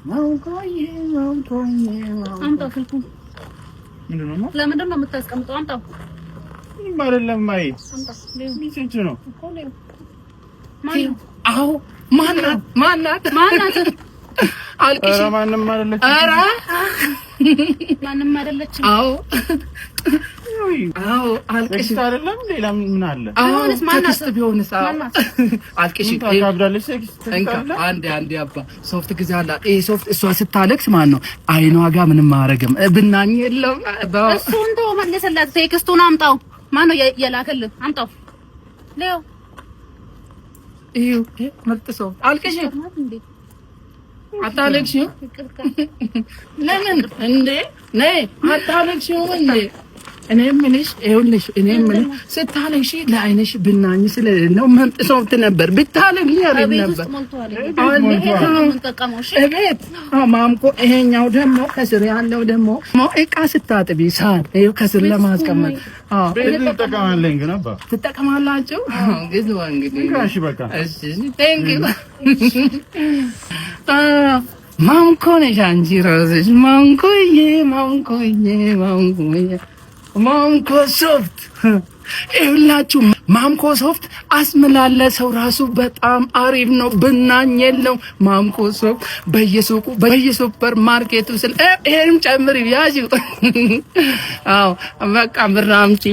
ማንኮዬ ማንኮዬ። አምጣው ስልኩን። ምንድን ነው? ለምንድን ነው የምታስቀምጠው? አምጣው። ምንም አይደለም። ማይ አምጣው። Message ነው። ማነው? አዎ፣ ማናት? ማናት? ማናት? አልቅሽ። ኧረ ማንም አይደለችም። ኧረ ማንም አይደለችም። አዎ፣ አልቅሽ። Text አይደለም፣ ሌላ ምን አለ? አዎ። ቢሆንስ ማናት? Text ቢሆንስ? አዎ። ማናት? አልቅሽ። ምን ታካብዳለች? Text እንካ። አይደለም? አንዴ አንዴ አባ፣ ሶፍት ጊዜ አላት። ይሄ ሶፍት እሷ ስታለቅስ ማን ነው አይኗ ጋር ምንም አያረግም፣ ብናኝ የለም። እሱን ተው፣ መለሰላት። Text ኡን አምጣው። ማነው የላከልህ? አምጣው። ሌው። ይኸው ምርጥ ሶፍት። አልቅሽ። አታለቅሽም? ለምን እንዴ? ነይ፣ አታለቅሽም እንዴ? እኔ የምልሽ፣ ይኸውልሽ፣ እኔ የምልሽ ስታለቅሺ ለአይንሽ ብናኝ ስለሌለው ምርጥ ሶፍት ነበር ብታለቅሺ አሪፍ ቤት ውስጥ ነበር። ሞልቷል። ሞልቷል። ይሄ ነው የምንጠቀመው። እሺ። እቤት ማምኮ ይሄኛው ደግሞ ከስር ያለው ደግሞ እቃ ስታጥቢ ሳህን ይኸው ከስር ለማስቀመጥ፣ አዎ። ቤት እንጠቀማለን ግን አባ። ትጠቀማላችሁ። ግዙ እንግዲህ። እንካ፣ እሺ በቃ። እሺ፣ thank you። ማምኮ ነሽ አንቺ ራስሽ። ማምኮዬ ማምኮዬ ማምኮዬ ማምኮ ሶፍት። ይኸውላችሁ ማምኮ ሶፍት አስም ላለ ሰው ራሱ በጣም አሪፍ ነው። ብናኝ የለው። ማምኮ ሶፍት በየሱቁ በየሱፐር ማርኬቱ ስለ ይሄንም ጨምሪ ያዥ። አዎ በቃ ብር አምጪ።